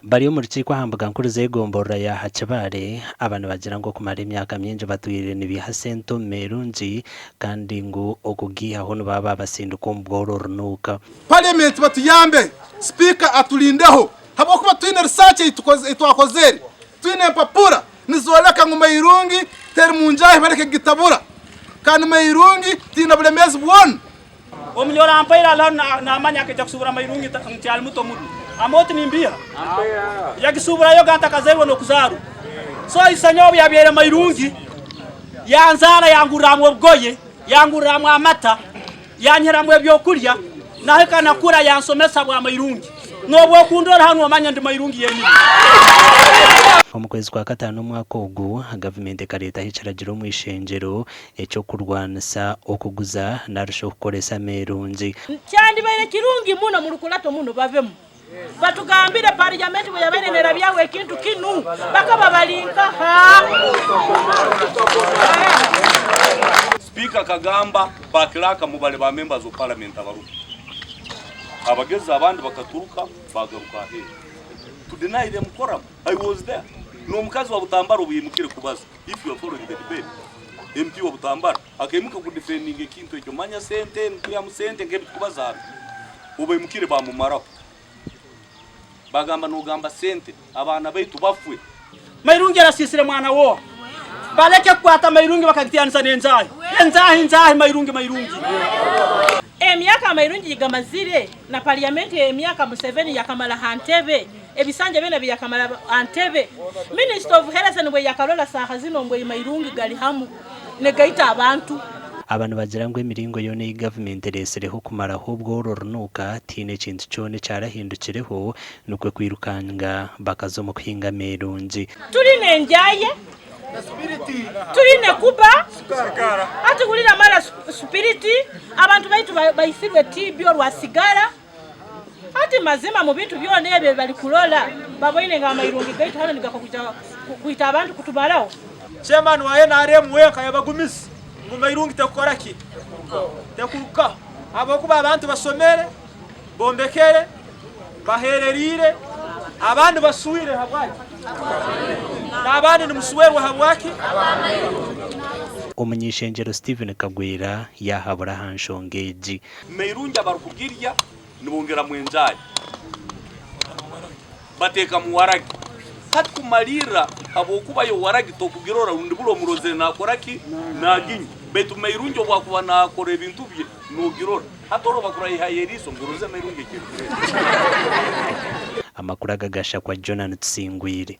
Bari omu rukiiko aha mbuga nkuru z'egomborora ya Hakibare, aba nibagira ngu okumara emyaka mingi batwire nibaiha sente omu meerungi kandi ngu okugiihaho nibaba babasindika omu bworo orunuuka. Parliament batuyambe, Sipiika aturindeho habw'okuba twine research ei twakozere, twine empapura nizooreka ngu Mairungi teri mu njaahi bareke kugitabura kandi Mairungi teine buremeezi bwona. Omunyoro ampaire ali hanu namanya akaija kusubura Mairungi nkyali muto muno. Amooti nimbiiha? Yagisuburayo ga ntakazairwe n'okuzaarwa. So isenyowe obu yabyaire Mairungi yanzaara yangurramu obugoye, yangurramu amata, yanyihiramu ebyokurya, nahika nakura yansomesa bwa Mairungi. N'obu okundora hanu omanya ndi Mairungi yenyini. Omu kwezi kwa kataano omwaka ogu, gavumenti ekareetaho ekiragiro omu ishengyero eky'okurwanisa okuguza narishi okukoresa ameerungi. Kyandibaire kirungi muno murukurato muno bavemu batugambire parliament bweyabaire nerabyaho ekintu kinu bakaba bari nkaha? Sipiika akagamba ba clerk mubare ba members of parliament abaruho. Abagezi abandi bakaturuka bagaruka aheeru to deny them quorum. I was there. N'omukazi wa Butambala obu yaimukire kubaza. If you are following the debate, MP wa Butambala akaimuka ku defendinga ekintu ekyo manya sente nikwihamu sente nk'ebitukubaza hanu. Obaimukire bamumaraho. Bagamba nogamba sente abaana baitu bafwe. Mairungi arasiisire mwana wooha? Baleke kukwata Mairungi bakagiteanisa n'enjaahi. Enjaahi njaahi, Mairungi mairungi. Emyaka Mairungi yigamazire na parliament emyaka Museveni yakamara aha ntebe. Ebisanja byona ebi yakamara aha ntebe, Minister of Health nibwe yakarora saaha zino ngu mairungi gari hamu nigaita abantu. Aba nibagira ngu emiringo yoona ei gavumenti ereetsireho kumaraho obworo orunuuka tihaine ekintu kyona ekyarahindukireho nikwo kwirukanga bakaza omu kuhinga ameerungi. Turine enjaye, turine kuba, hati hurira mara supiriti, abantu baitu baisirwe TB orwa sigara. Hati mazima mu bintu byona ebi ebibari kurora baboine ngu amairungi gaitu hanu nigakwija kwita abantu kutumaraho. Chairman wa NRM wenka yabagumize ngu Mairungi tekukora ki? Tekurukaho ahabwokuba abantu basomere, bombekere, bahereriire, abandi baswire habwaki? N'abandi nimuswerwa habwaki? Omuny'eishengyero Stephen Kagwera yaahabura aha nshonga egi. Mairungi abarikugirya nibongeramu enjaahi, bateekamu waragi. Hati kumariirira habw'okuba yo waragi tokugirora rundi buri omurozire naakora ki? Naaginywa. Baitu mairungi obu akuba naakora ebintu bye noogirora. Hati orwo bakuraihayo eriiso ngu oroze mairungi eki erikureeta. Amakuru aga gashakwa Jonah Tusingwire.